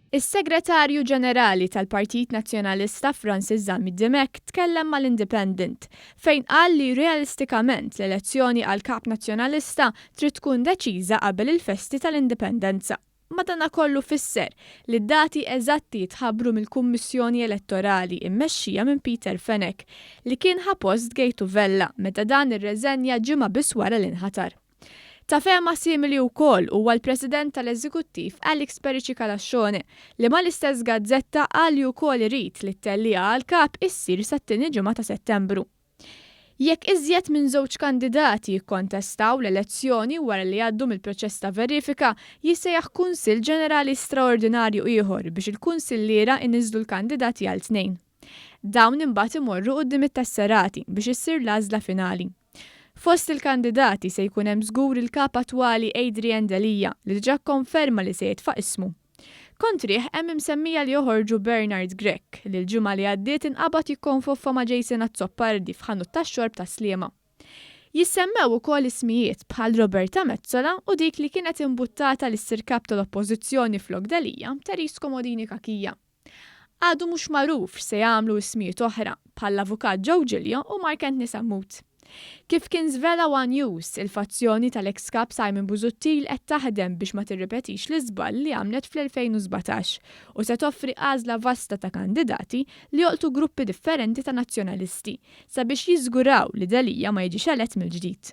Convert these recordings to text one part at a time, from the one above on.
Is-Segretarju Ġenerali tal-Partit Nazzjonalista Francis Zammit Dimech tkellem mal-Independent fejn qal li realistikament l-elezzjoni għal Kap Nazzjonalista trid tkun deċiża qabel il-festi tal-Indipendenza. Madanakollu fisser li d-dati eżatti jitħabbru mill-Kummissjoni Elettorali mmexxija minn Peter Fenech li kien ħa post Gejtu Vella meta dan irreżenja ġimgħa biss wara li nħatar. Ta' fehma simili wkoll huwa l-President tal-Eżekuttiv Alex Perici Calascione li mal-istess gazzetta qal li wkoll irid li t-tellieqa għall-Kap issir sat-tieni ġimgħa ta' Settembru. Jekk iżjed minn żewġ kandidati jikkontestaw l-elezzjoni wara li jgħaddu mill-proċess ta' verifika, jissejjaħ Kunsill Ġenerali Straordinarju ieħor biex il-kunsilliera jniżżlu l-kandidati għal tnejn. Dawn imbagħad imorru quddiem it-tesserati biex issir l-għażla finali. Fost il-kandidati se jkun hemm żgur il-Kap attwali Adrian Delia li diġà kkonferma li se jitfa' ismu. Kontrih hemm imsemmija li joħorġu Bernard Grech li l-ġimgħa li għaddiet inqabad jikkonfoffa ma' Jason Azzopardi f'ħanut tax-xorb Tas-Sliema. Jissemmew ukoll ismijiet bħal Roberta Metsola u dik li kienet imbuttata li ssir Kap tal-Oppożizzjoni flok Delia, Therese Comodini Cachia. Għadu mhux magħruf x'se jagħmlu ismijiet oħra, bħall-Avukat Joe Giglio u Mark Anthony Sammut. Kif kien żvela one News, il-fazzjoni tal-eks Kap Simon Busuttil qed taħdem biex ma tirripetix l-iżball li għamlet fl-2017 u se toffri għażla vasta ta' kandidati li jolqtu gruppi differenti ta' Nazzjonalisti sabiex jiżguraw li Delia ma jiġix elett mill-ġdid.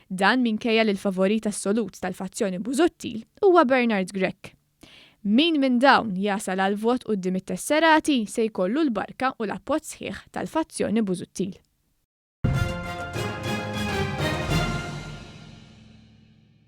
Dan minkejja li l-favorit assolut tal-fazzjoni Busuttil huwa Bernard Grech. Min minn dawn jasal għall-vot quddiem it-tesserati se jkollu l-barka u l-appoġġ sħiħ tal-fazzjoni Busuttil.